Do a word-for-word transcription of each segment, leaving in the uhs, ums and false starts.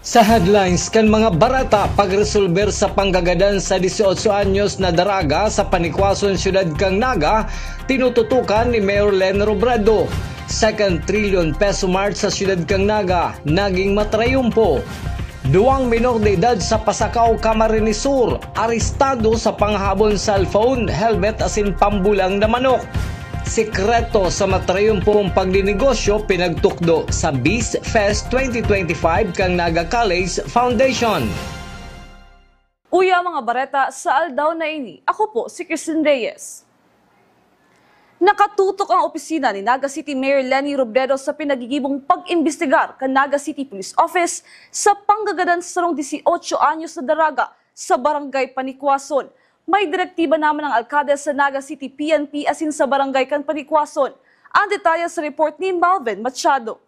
Sa headlines kan mga bareta, pagresolber sa panggagadan sa dieciocho anyos na daraga sa Panikwason, siyudad kan Naga, tinututukan ni Mayor Leni Robredo. Second trillion peso march sa siyudad kan Naga, naging matrayumpo. Duwang minor de edad sa Pasacao, Camarines Sur, arestado sa panghabon cellphone, helmet asin pambulang na manok. Sikreto sa matrayumpong pagninegosyo pinagtukdo sa Beast Fest twenty twenty-five kan Naga College Foundation. Uya mga bareta sa aldaw na ini. Ako po si Christine Reyes. Nakatutok ang opisina ni Naga City Mayor Leni Robredo sa pinagigibong pag-imbestigar kan Naga City Police Office sa panggagadan sa sarong dieciocho anyos na daraga sa Barangay Panikwason. May direktiba naman ang alkalde sa Naga City P N P asin sa barangay kan Panikwason. Ang detalye sa report ni Malvin Machado.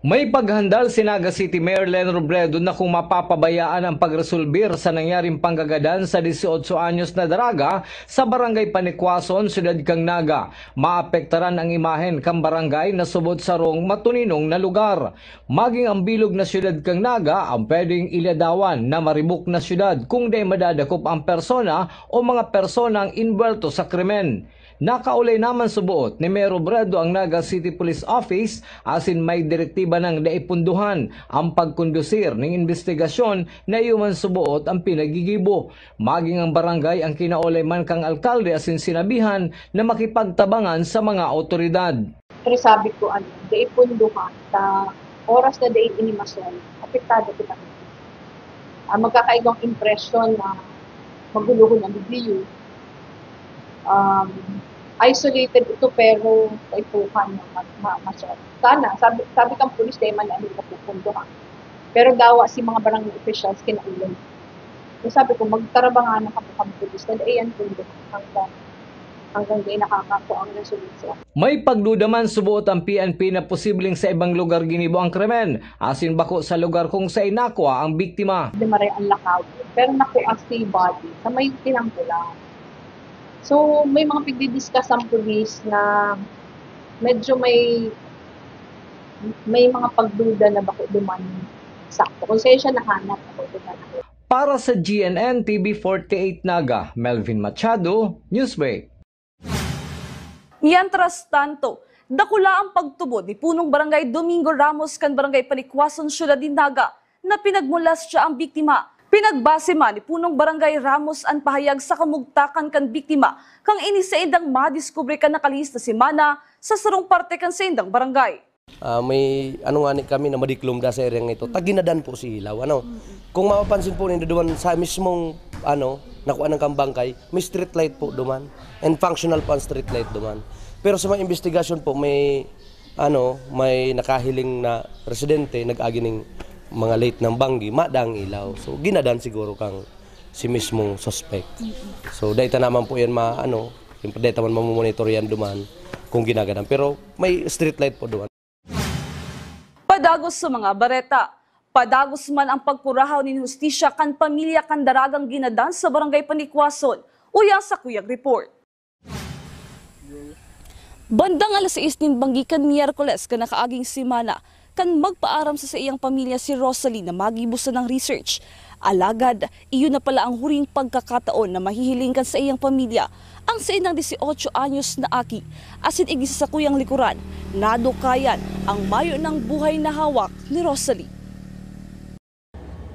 May paghandal si Naga City Mayor Leni Robredo na kung mapapabayaan ang pagresolbir sa nangyaring panggagadan sa dieciocho anyos na daraga sa Barangay Panikwason, siyudad kan Naga, maapektaran ang imahen kan barangay na subot sarong matuninong na lugar. Maging ang bilog na siyudad kan Naga ang pwedeng iladawan na maribok na siyudad kung dai madadakop ang persona o mga personang inbuwelto sa krimen. Nakaulay naman suboot ni Mayor Robredo ang Naga City Police Office asin may direktiba nang dai punduhan ang pagkondusir ning imbestigasyon na iyo man suboot ang pinagigibo. Maging ang barangay ang kinaulay man kan alkalde asin sinabihan na makipagtabangan sa mga awtoridad. Pero sabi ko, ano, dai punduhan, sa oras na dai inimasyon, apektado kita. Ah, magkakaigwang impresyon na maguluhon ang W. Um, isolated ito pero kaipuhan na ma- ma- masyado. Sana, sabi, sabi kang pulis, dai man na napupunduhan. Pero dawa si mga barangay officials kinaulay. So sabi ko, magtarabangan na kamo kang pulis na dai yan punduhan hanggang, hanggang dai nakakakua ang resolusyon. May pagduda man suboot ang P N P na posibleng sa ibang lugar ginibo ang krimen, asin bako sa lugar kung saen nakua ang biktima. Di maray ang lakaw, pero nakua si body sa may tinangkulan. So, may mga pigdidiscuss ang pulis na medyo may, may mga pagduda na bako duman sakto. Kung saan siya nahanap, bako duman ako. Para sa G N N T V forty-eight Naga, Melvin Machado, Newsbreak. Mientras tanto, dakula ang pagtubod ni Punong Barangay Domingo Ramos kan Barangay Panikwason, Siyudad nin Naga, na pinagmolestya ang biktima. Pinagbase man ni Punong Barangay Ramos an pahayag sa kamugtakan kan biktima, kan ini saindang madiskubre kan nakalihis na semana sa sarong parte kan saindang barangay. Ah, may ano nga ni kami na madiklom da sa area ito. Taginadan po si ilaw, ano. Kung mapapansin po nindo duman sa mismong, ano, nakuha ng kambangkay, may street light po duman. And functional po ang street light duman. Pero sa mga investigasyon po, may, ano, may nakahiling na residente, nag-agi ning mga light ng banggi, madang ilaw. So, ginadan siguro kang si mismong suspect. So, dahil naman po yan, ma, ano, siyempre, dahil naman mamomonitor yan duman kung ginagadan. Pero may street light po duman. Padagos sa mga bareta. Padagos man ang pagkurahaw nin hustisya kan pamilya kan daragang ginadan sa Barangay Panikwason. Uya sa kuyang report. Bandang alas sais nin banggi kan Miyerkules kan nakaaging semana, kan magpaaram sa saiyang pamilya si Rosalie na magibo sanang research. Alagad, iyo na pala ang huring pagkakataon na mahihiling kan saiyang pamilya ang saindang dieciocho anyos na aki, asin igdi sa sakuyang likuran, nadukayan ang mayo nang buhay na hawak ni Rosalie.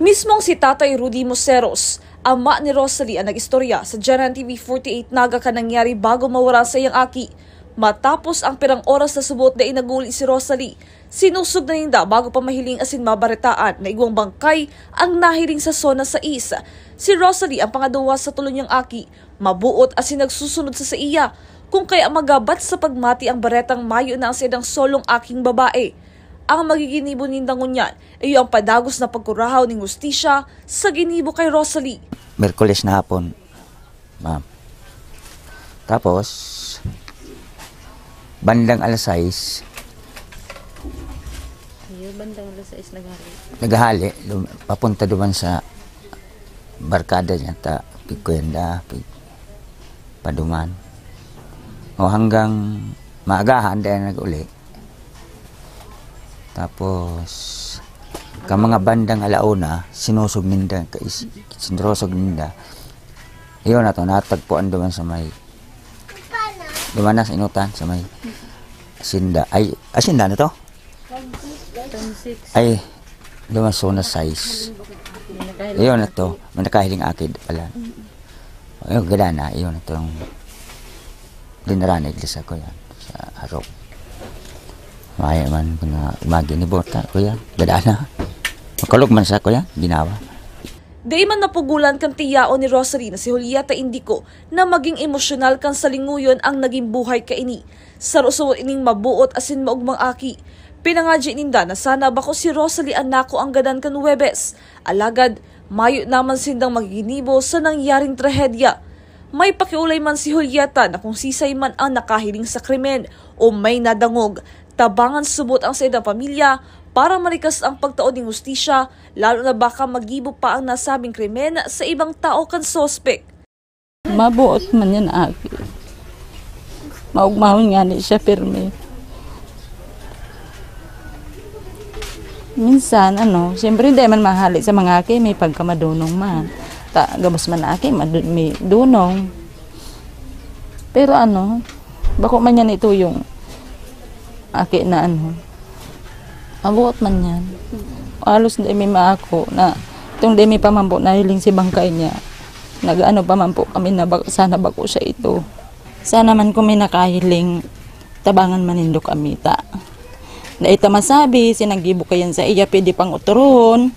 Mismong si Tatay Rudy Moseros, ama ni Rosalie, ang nag-istorya sa G N N T V forty-eight Naga kan nangyari bago mawara sa iyang aki. Matapos ang pirang oras na subot na inaguli si Rosalie, sinusog na ninda bago pa mahiling asin mabaretaan na igwang bangkay ang nahiling sa Zona sais. Si Rosalie ang pangaduwa sa tulo niyang aki, mabuot asin nagsusunod sa saiya, kung kaya magabat sa pagmati ang baretang mayo na ang saindang solong aking babae. Ang magiginibo ninda ngunyan, iyo ang padagos na pagkurahaw ning hustisya sa ginibo kay Rosalie. Merkules na hapon, ma'am. Tapos, bandang alas sais, Iyo, bandang alas sais naghali. Naghali, lum-, papunta duman sa barkada niya, ta, pigkwenda, pig-, paduman. O hanggang maagahan, dahil nag-uli. Tapos, ka mga bandang ala una, sinusog ninda, kais-, sinurusog ninda. Yun na to, natagpuan duman sa may, duman na sa inutan, sa may asinda. Ay, asinda na to? Ay, duman sa una size. Yun na to, may nakahiling akid pala. Ayun, gada na, yun na tong dinaranig sa ko yan, sa harong. Maya man, na magini bota, kuya. Gada na. Makalog man sa kuya, ginawa. Dai man napugulan kan tiyaon ni Rosalie na si Julieta Indico na maging emosyonal kan salinguyon ang naging buhay kaini. Saro-saro ining mabuot asin maogmang aki. Pinangadyi ninda na sana bako si Rosalie an nako ang gadan kan Huwebes. Alagad, mayo naman sindang magiginibo sa nangyaring trahedya. May pakiolay man si Julieta na kung sisay man ang nakahiling sa krimen o may nadangog, tabangan subot ang saindang pamilya para marikas ang pagtao ning hustisya, lalo na baka magibo pa ang nasabing krimen sa ibang tao kan suspek. Mabuot man yan, aki. Maugmahon nga ni siya, pirmi. Minsan, ano, siyempre, hindi man mahali sa mga aki, may pagkamadunong man. Ta, gabos man aki, madu-, may dunong. Pero ano, bako man yan ito yung aki na ano, mabuot man yan. Halos hindi may maako na itong di may pamampo na hiling si bangkay niya. Nag-ano pa man po kami na bak-, sana bako siya ito. Sana man kung may nakahiling, tabangan man nindo kami ta. Dai ta masabi, sinanggibo kayan sa iya, pwede pang uturon.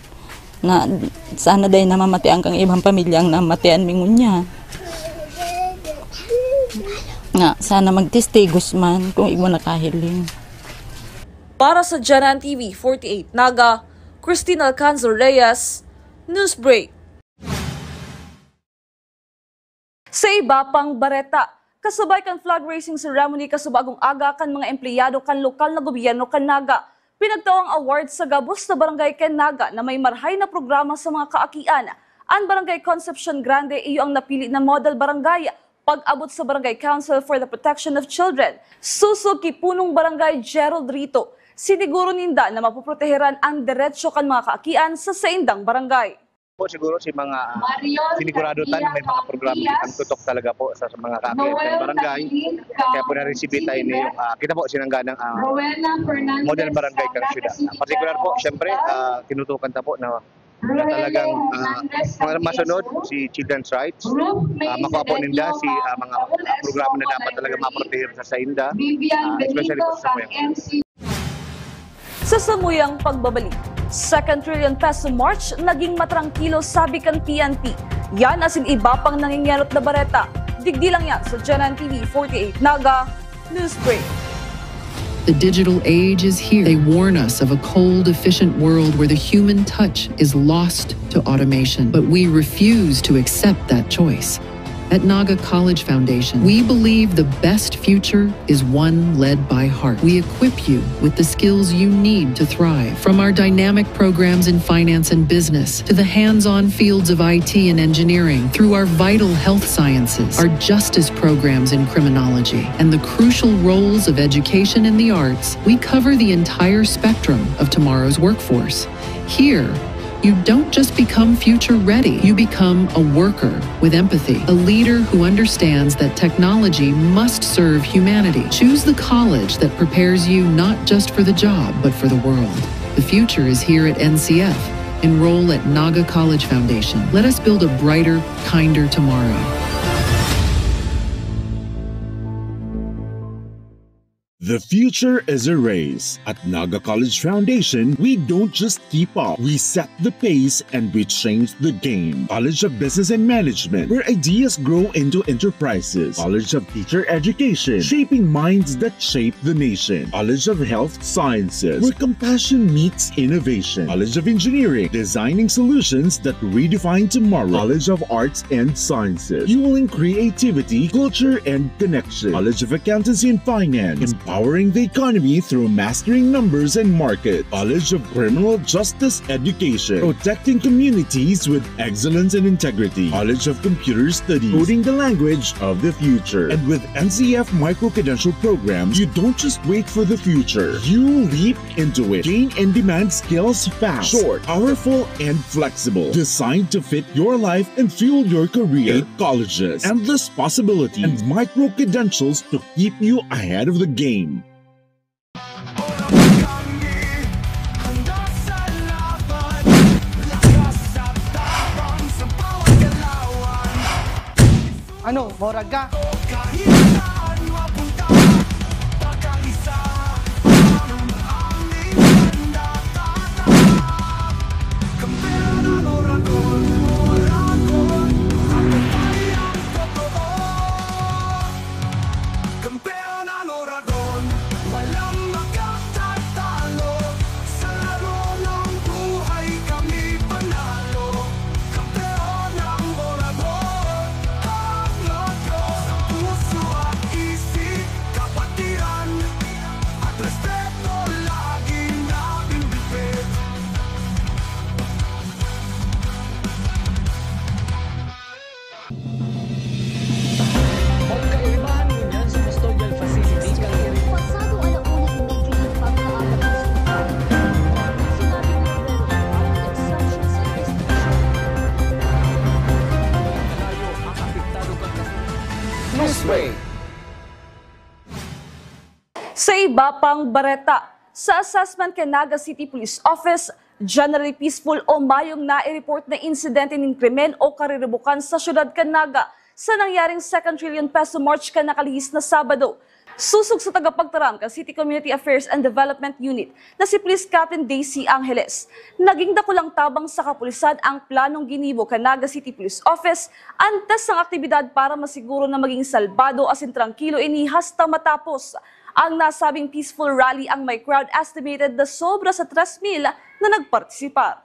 Na sana dai na mamatian kang ibang pamilya ang namatian mi ngunyan. Nga, sana magtestigos man kung igwa nakahiling. Para sa Janan T V forty-eight Naga, Christine Alcanzar Reyes, Newsbreak. Sa iba pang bareta, kasabay kan flag raising ceremony kasubagong aga kan mga empleyado kan lokal na gobyerno kan Naga, pinagtao ang award sa gabos na barangay kan Naga na may marhay na programa sa mga kaakian. An Barangay Concepcion Grande iyo ang napili na model barangay. Pag-abot sa Barangay Council for the Protection of Children, susog ki Punong Barangay Gerald Rito, siniguro ninda na mapoproteheran an deretsyo kan mga kaakian sa saindang barangay. Po siguro si mga, ah, sinigurado tan may mga programa kitang tutok talaga po sa, sa mga kaakian kan barangay. Kaya po naresibi tayo ni, ah, kita po sinangganang, ah, model barangay kan syudad. Ah, partikular po, syempre, ah, tinutukan ta po na, na talagang, ah, mga masunod si children's rights. Ah, makuha po ninda si, ah, mga, ah, programa na dapat talaga maproteher sa, sa inda, ah, especially po sa mga Sa samuyang pagbabalik, second trillion peso march naging matrangkilo, sabi kan P N P. Yan asin iba pang nangingenot na bareta. Digdi lang yan sa Janan T V forty-eight Naga Newsbreak. The digital age is here. They warn us of a cold, efficient world where the human touch is lost to automation. But we refuse to accept that choice. At Naga College Foundation, we believe the best future is one led by heart. We equip you with the skills you need to thrive. From our dynamic programs in finance and business to the hands-on fields of I T and engineering, through our vital health sciences, our justice programs in criminology, and the crucial roles of education in the arts, we cover the entire spectrum of tomorrow's workforce. Here, you don't just become future ready, you become a worker with empathy, a leader who understands that technology must serve humanity. Choose the college that prepares you not just for the job, but for the world. The future is here at N C F. Enroll at Naga College Foundation. Let us build a brighter, kinder tomorrow. The future is a race. At Naga College Foundation, we don't just keep up. We set the pace and we change the game. College of Business and Management, where ideas grow into enterprises. College of Teacher Education, shaping minds that shape the nation. College of Health Sciences, where compassion meets innovation. College of Engineering, designing solutions that redefine tomorrow. College of Arts and Sciences, fueling creativity, culture, and connection. College of Accountancy and Finance, Powering the economy through mastering numbers and market. College of Criminal Justice Education. Protecting communities with excellence and integrity. College of Computer Studies. Coding the language of the future. And with N C F micro-credential programs, you don't just wait for the future. You leap into it. Gain in-demand skills fast. Short, powerful, and flexible. Designed to fit your life and fuel your career. Eight colleges, endless possibilities, and micro-credentials to keep you ahead of the game. Ano, morag ka? Kampeon ang Oragon, walang makatatalo. Sa laro ng buhay kami panalo. Kampeon ang Oragon, ang lotto. Sa puso at isip, kapatiran at respeto laging nabibitbit. Magkaibahan ngunyan sa custodial facility kan Pasado ala una ni May Green pagkaaga ng sinabi ni Romero ang instruction sa investigation. Newsbreak. Sa iba pang bareta, sa assessment kan Naga City Police Office, generally peaceful o mayong nai-report na insidente nin krimen o kariribukan sa siyudad kan Naga sa nangyaring Second Trillion Peso March kan nakalihis na Sabado. Sosog sa tagapagtaram kan City Community Affairs and Development Unit na si Police Captain Daisy Angeles, naging dakulang tabang sa kapulisan ang planong ginibo kan Naga City Police Office antes ang aktibidad para masiguro na maging salbado asin trangkilo ini hasta matapos. Ang nasabing peaceful rally ang may crowd estimated na sobra sa tres mil na nagpartisipar.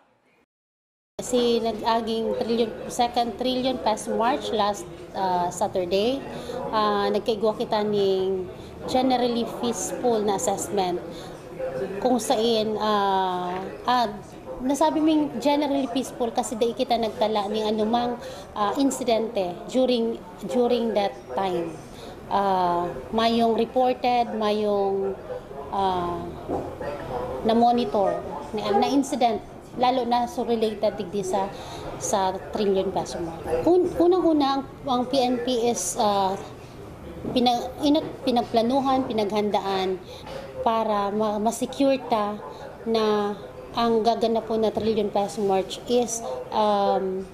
Kasi nag-aging trillion, second trillion peso march last, ah, Saturday. Ah, nagkaigwa kita ning generally peaceful na assessment. Kung sain, ah, ah, nasabi ming generally peaceful kasi dai kita nagtala ning anumang, ah, insidente during, during that time. Ah, mayong reported, mayong, ah, na-monitor na, na incident, lalo na so related digdi sa, sa trillion peso march. Un-, unang-una, ang, ang P N P is, ah, pina-, inat-, pinagplanuhan, pinaghandaan para ma-, ma-secure ta na ang gaganapon na trillion peso march is, um,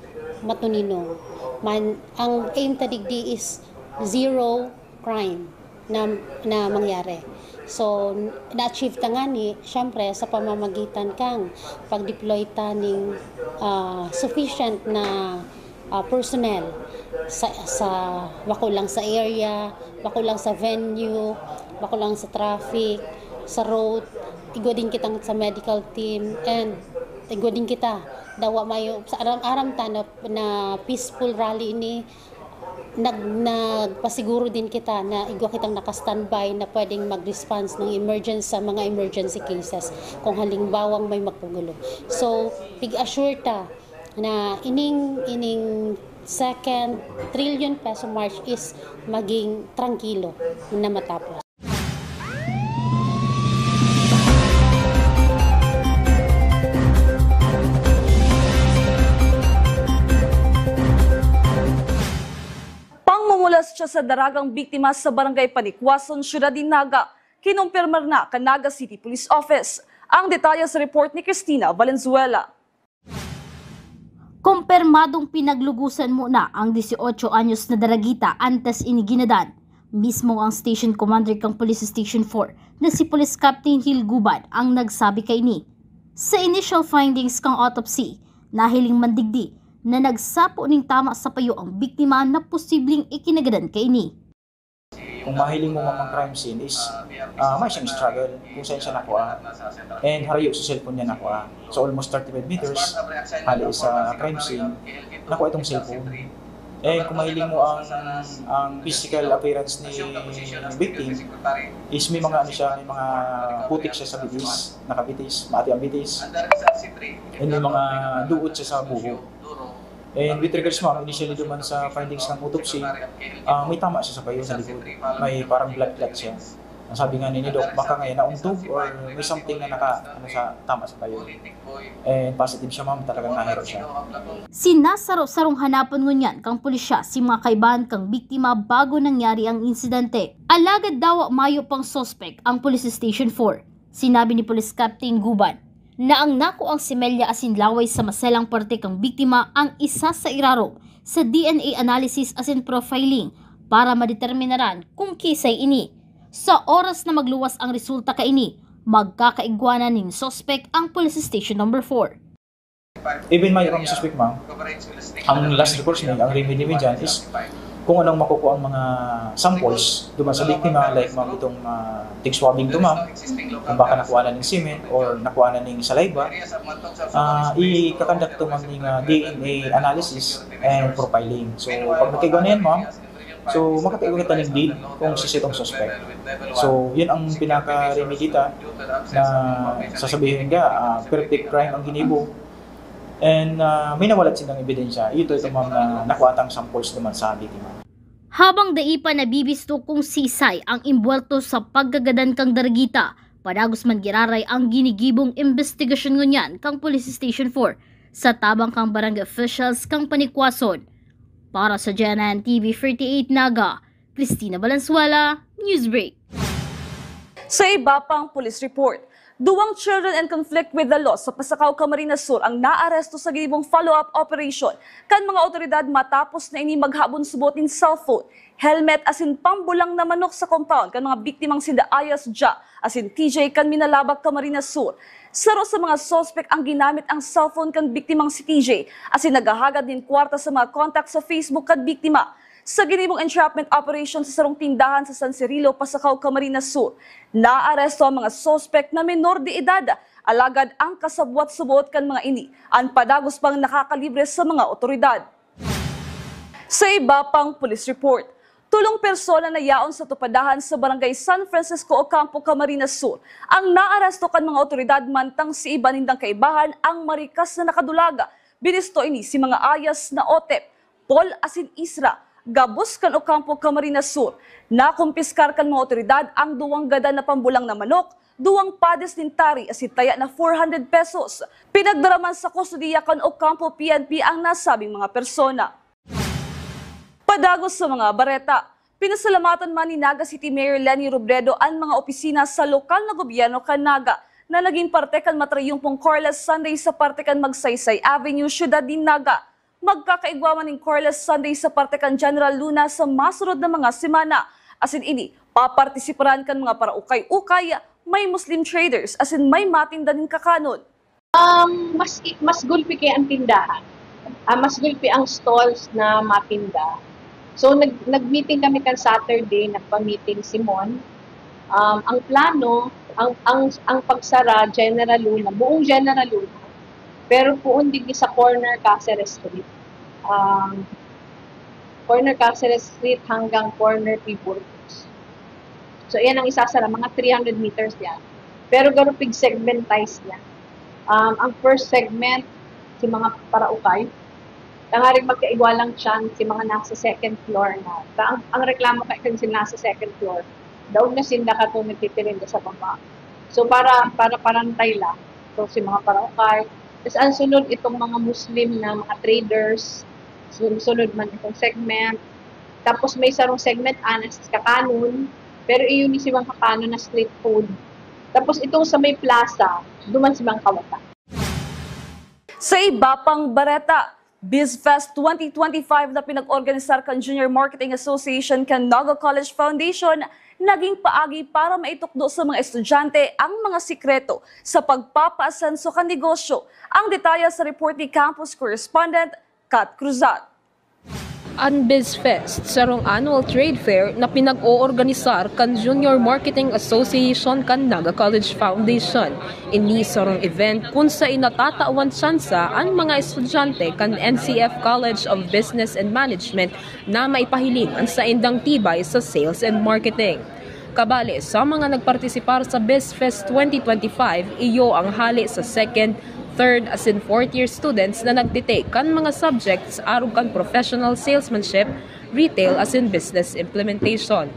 matuninong. Man, ang aim ta digdi is zero crime na, na mangyari. So, na-achieve ta ngani, syempre, sa pamamagitan kang pag-deploy ta ning, ah, sufficient na, ah, personnel sa, sa, bako lang sa area, bako lang sa venue, bako lang sa traffic, sa road, igwa din kita sa medical team, and igwa din kita. Dawa mayo, sa aram, aram ta na, na peaceful rally ini, nag-, nagpasiguro din kita na igwa kitang naka-standby na pwedeng mag-response ng emergency sa mga emergency cases kung halimbawang may magkagulo. So, pig-assure ta na ining, ining second trillion peso march is maging trangkilo na matapos. Pangmumulas siya sa daragang biktima sa Barangay Panikwason, Siyudad nin Naga. Kinumpirmar na kan Naga City Police Office. Ang detalye sa report ni Christina Valenzuela. Kumpirmadong pinaglugusan muna ang dieciocho anyos na daragita antes ini ginadan. Mismo ang station commander kan Police Station four na si Police Captain Hil Gubad ang nagsabi kaini. Sa initial findings kan autopsy, nahiling man digdi na nagsapo nin tama sa payo ang biktima na posibleng ikinagadan kaini. Kung mahiling mo man ang crime scene is, ah, may siyang struggle kung saan siya nakuha. And harayo sa cellphone niya nakuha. So almost thirty-five meters, hali sa crime scene, nakuha itong cellphone. Eh, kung mahiling mo ang, ang physical appearance ni victim, is may mga ano siya, may mga putik siya sa bitis, nakabitis, maati ang bitis. And may mga duot siya sa buho. And with regards, ma'am, initially duman sa findings ng autopsy, ah, may tama siya sa payo sa likod. May parang blood clot siya. Ang sabi nga ni Doc, baka ngayon nauntog or may something na naka, ano, sa, tama sa payo. And positive siya, ma'am, talagang nahero siya. Sinasaro-sarong hanapon ngunyan kan pulisya si mga kaibahan kan biktima bago nangyari ang insidente. Alagad dawa mayo pang suspek ang Police Station four. Sinabi ni Police Captain Guban na ang nakuang simelya asin laway sa maselang parte kan biktima ang isa sa irarom sa D N A analysis asin profiling para madeterminaran kung kisay ini. Sa oras na magluwas ang resulta kaini, magkakaigwanan nin suspek ang Police Station number four. Even mayo pang suspek, ma'am, ang last reports mi, ang remedy mi dyan is kung anong makukuha ang mga samples duman sa biktima, like, ma'am, itong, ah, tig swabbing to, ma'am, kung baka nakuha na ning semen or nakuha na ning saliva, ah, ikakandak to, ma'am, ning, ah, D N A analysis and profiling. So, pag nagkaigwa na yan, ma'am, so, makakaigwa kita ning lead kung sisay itong suspect. So, yun ang pinaka-remedy ta na sasabihin ka, ah, perfect crime ang ginibo. And, ah, may nawalat sindang ebidensya. Ito, ito, ma'am, na nakuha tang samples naman sa biktima. Habang dai pa nabibisto kung sisay ang imbuwelto sa pagkagadan kan Daragita, padagos man giraray ang ginigibong imbestigasyon ngunyan kan Police Station four sa tabang kan barangay officials kan Panikwason. Para sa G N N T V thirty-eight Naga, Christina Valenzuela, Newsbreak. Sa iba pang police report, duwang children in conflict with the law sa Pasacao, Camarines Sur ang naaresto sa ginibong follow-up operation kan mga otoridad matapos na ini maghabon subot nin cellphone, helmet asin pambulang na manok sa compound kan mga biktimang sinda Ayas Ja asin T J kan Minalabac, Camarines Sur. Saro sa mga suspek ang ginamit ang cellphone kan biktimang si T J asin naghahagad nin kwarta sa mga contact sa Facebook kan biktima. Sa ginibong entrapment operation sa sarong tindahan sa San Cirilo, Pasacao, Camarines Sur, naaresto ang mga suspek na menor de edad, alagad ang kasabwat-subot kan mga ini an padagos pang nakakalibre sa mga otoridad. Sa iba pang police report, tolong persona na yaon sa tupadahan sa Barangay San Francisco, Ocampo, Camarines Sur ang naaresto kan mga otoridad mantang si iba nindang kaibahan ang marikas na nakadulag. Binisto ini si mga Ayas na Otep, Paul asin Isra, gabos kan Ocampo, Camarines Sur. Nakumpiskar kan mga otoridad ang duwang gadan na pambulang na manok, duwang pares nin tari asin taya na four hundred pesos. Pinagdara man sa kustodiya kan Ocampo P N P ang nasabing mga persona. Padagos sa mga bareta, pinasalamatan man ni Naga City Mayor Leni Robredo an mga opisina sa lokal na gobyerno kan Naga na naging parte kan matriyumpong Carlos Sunday sa parte kan Magsaysay Avenue, siyudad nin Naga. Magkakaigwa man nin Carlos Sunday sa parte kan General Luna sa masunod na mga semana. Asin ini, papartisiparan kan mga paraukay-ukay, may Muslim traders asin may matinda nin kakanon. Um, mas mas gulpi kaya ang tindahan. Ah, mas gulpi ang stalls na matinda. So nag nag-meeting kami kan Saturday, nagpa-meeting si Mon. Um, ang plano, ang ang ang pagsara General Luna, buong General Luna. Pero poon digdi sa corner Caceres Street. Um, corner Caceres Street hanggang corner P. Burgos. So, iyan ang isasara, mga three hundred meters yan. Pero garo pig-segmentize niya. Um, ang first segment, si mga paraukay. Tangaring magkaigwa lang siya, si mga nasa second floor na. Ta- Ang, ang reklamo kay kan sila nasa second floor, daog na sinda katong nagtitirinda sa baba. So, para para parantay lang. So, si mga paraukay. Tapos ang sunod, itong mga Muslim na mga traders. Sun- Sunod man itong segment. Tapos may sarong segment, anas kakanon. Pero iyon ni siwang kakanon na street food. Tapos itong sa may plaza, duman si Mang Kawata. Sa iba pang bareta, BizFest twenty twenty-five na pinag-organisar kan Junior Marketing Association kan Naga College Foundation, naging paagi para maitukdo sa mga estudyante ang mga sikreto sa pagpapaasenso kan negosyo. Ang detalye sa report ni campus correspondent Kat Cruzat. An BizFest, sarong annual trade fair na pinag-oorganisar kan Junior Marketing Association kan Naga College Foundation. Ini sarong event kun saen natatawan tsansa an mga estudyante kan N C F College of Business and Management na maipahiling an saindang tibay sa sales and marketing. Kabali sa mga nagpartisipar sa BizFest twenty twenty-five, iyo ang hale sa second, third asin fourth year students na nagtitake kan mga subjects arog kan professional salesmanship, retail asin business implementation.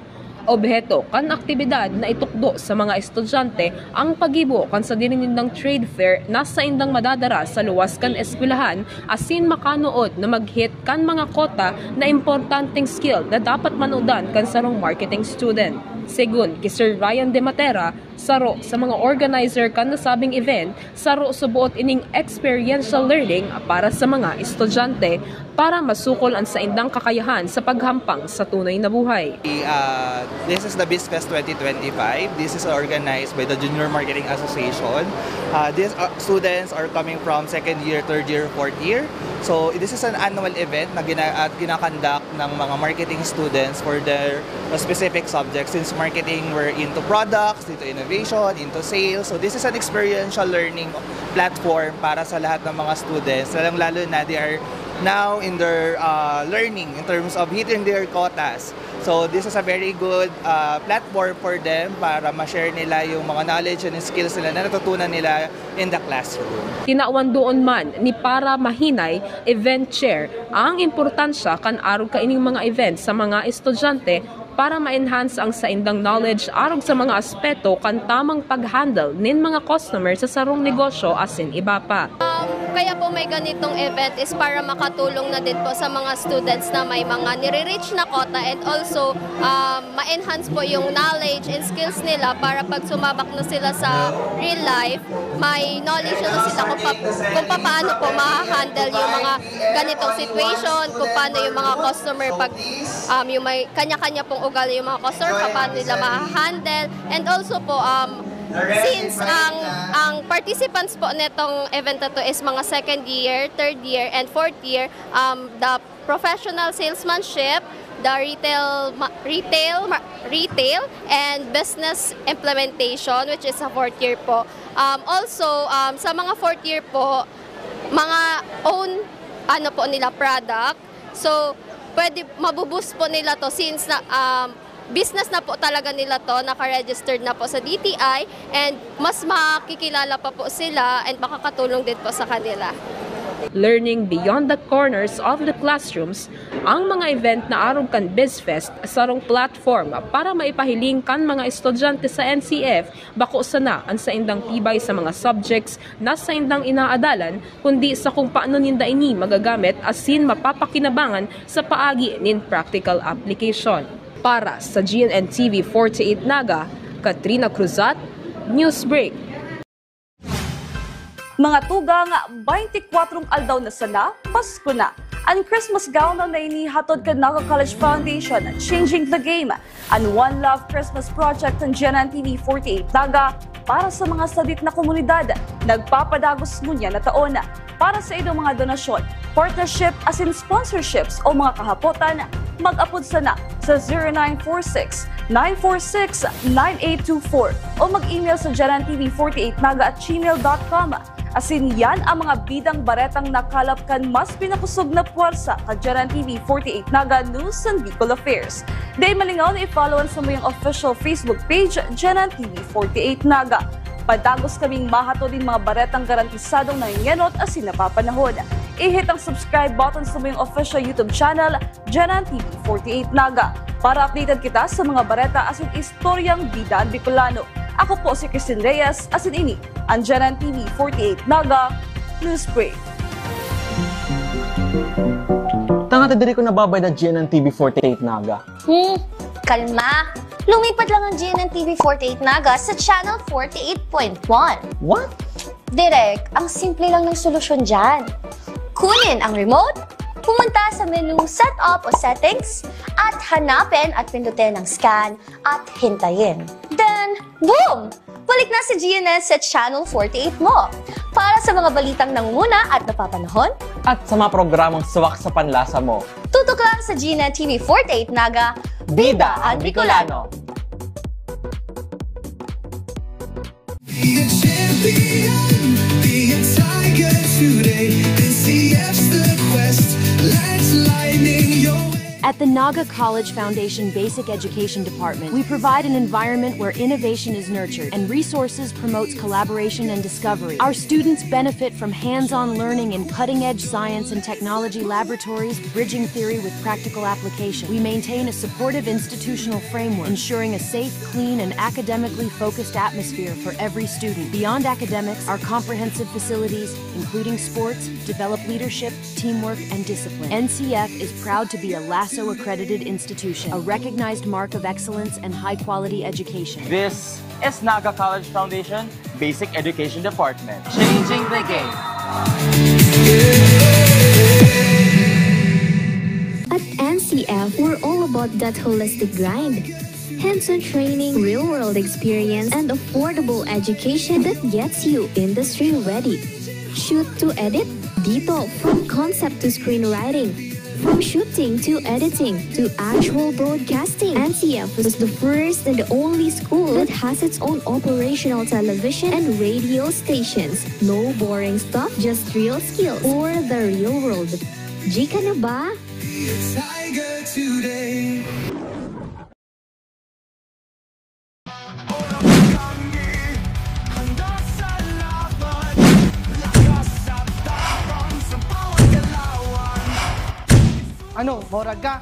Obheto kan aktibidad na itukdo sa mga estudyante ang paggibo kan sadiri nindang trade fair na saindang madadara sa luwas kan eskwelahan asin makanood na mag-hit kan mga kota na importanteng skill na dapat manodan kan sarong marketing student. Segun ki Sir Ryan De Matera, saro sa mga organizer kan nasabing event, saro sa buot ining experiential learning para sa mga estudyante para masukol ang saindang kakayahan sa paghampang sa tunay na buhay. Uh, this is the BizFest twenty twenty-five. This is organized by the Junior Marketing Association. Uh, these uh, students are coming from second year, third year, fourth year. So this is an annual event na gina at ginakandak ng mga marketing students for their uh, specific subjects. Since marketing, we're into products, into innovation, into sales. So this is an experiential learning platform para sa lahat ng mga students, lalong-lalo na they are now in their uh, learning in terms of hitting their quotas. So this is a very good uh, platform for them para ma-share nila yung mga knowledge and skills nila na natutunan nila in the classroom. Tinawan doon man ni Para Mahinay, event chair, ang importansya kan arog kaining mga event sa mga estudyante para ma-enhance ang saindang knowledge arog sa mga aspeto kan tamang pag-handle nin mga customer sa sarong negosyo asin iba pa. Um, kaya po may ganitong event is para makatulong na din po sa mga students na may mga nire-reach na quota and also um, ma-enhance po yung knowledge and skills nila para pag sumabak na sila sa real life, may knowledge na sila kung, pa, kung paano po ma-handle yung mga ganitong situation, kung paano yung mga customer pag um, yung may kanya-kanya pong ugali yung mga customer, paano nila ma-handle. And also po, um, since ang ang participants po netong event na to is mga second year, third year, and fourth year, um, the professional salesmanship, the retail, retail, retail, and business implementation, which is sa fourth year po. Um, also, um, sa mga fourth year po, mga own ano po nila product. So, pwede mabubus po nila to since na um, business na po talaga nila to, naka-registered na po sa D T I, and mas makikilala pa po sila and makakatulong din po sa kanila. Learning beyond the corners of the classrooms, ang mga event na arog kan BizFest sarong platform para maipahiling kan mga estudyante sa N C F bako sana an saindang tibay sa mga subjects na saindang inaadalan, kundi sa kung paano ninda ini magagamit asin mapapakinabangan sa paagi nin practical application. Para sa G N N T V forty-eight Naga, Katrina Cruzat, Newsbreak. Mga tugang, twenty-four aldaw na sana, Pasko na. An Christmas gown na inihatod kan Naga College Foundation, Changing the Game. An One Love Christmas Project kan G N N T V forty-eight Naga para sa mga sadit na komunidad. Nagpapadagos ngunyan na taon. Para sa inyong mga donasyon, partnership asin sponsorships o mga kahapotan, mag-apod sana sa zero nine four six, nine four six, nine eight two four o mag-email sa G N N T V forty-eight Naga at gmail dot com. Asin yan ang mga bidang baretang nakalap kan mas pinakosog na pwersa kan G N N T V forty-eight Naga News and Bicol Affairs. Dai malingaw na i-follow an samuyang official Facebook page, G N N T V forty-eight Naga. Padagos kaming mahatod nin mga baretang garantisadong nangengenot asin napapanahon. I-hit ang subscribe button sa samuyang official YouTube channel, G N N T V forty-eight Naga, para updated kita sa mga bareta asin istoryang bida an Bicolano. Ako po si Christine Reyes, asin ini an G N N T V forty-eight Naga News Break. Tanga ta diri ko nababayad ang G N N T V forty-eight Naga. Hmm, kalma. Lumipat lang ang G N N T V forty-eight Naga sa Channel forty-eight point one. What? Direk, ang simple lang ng solusyon dyan. Kunin ang remote, Pumunta sa menu Setup o Settings at hanapin at pindutin ang Scan at hintayin. Then, boom! Balik na si G N S sa Channel forty-eight mo. Para sa mga balitang nangunguna at napapanahon, At sa mga programang swak sa panlasa mo. Tutok lang sa G N T V forty-eight Naga, Bida ang Bicolano. Be a champion, be a tiger today. N C F's the quest, let's lightning your way. At the Naga College Foundation Basic Education Department, we provide an environment where innovation is nurtured and resources promotes collaboration and discovery. Our students benefit from hands-on learning in cutting-edge science and technology laboratories, bridging theory with practical application. We maintain a supportive institutional framework, ensuring a safe, clean, and academically focused atmosphere for every student. Beyond academics, our comprehensive facilities, including sports, develop leadership, teamwork, and discipline. N C F is proud to be a LASO accredited institution, a recognized mark of excellence and high quality education. This is Naga College Foundation Basic Education Department. Changing the game. At N C F, we're all about that holistic grind. Hands-on training, real-world experience, and affordable education that gets you industry ready. Shoot to edit? Dito, from concept to screenwriting. From shooting to editing to actual broadcasting, N C F is the first and only school that has its own operational television and radio stations. No boring stuff, just real skills for the real world. G ka na ba? Tiger today. Ano, morag ka?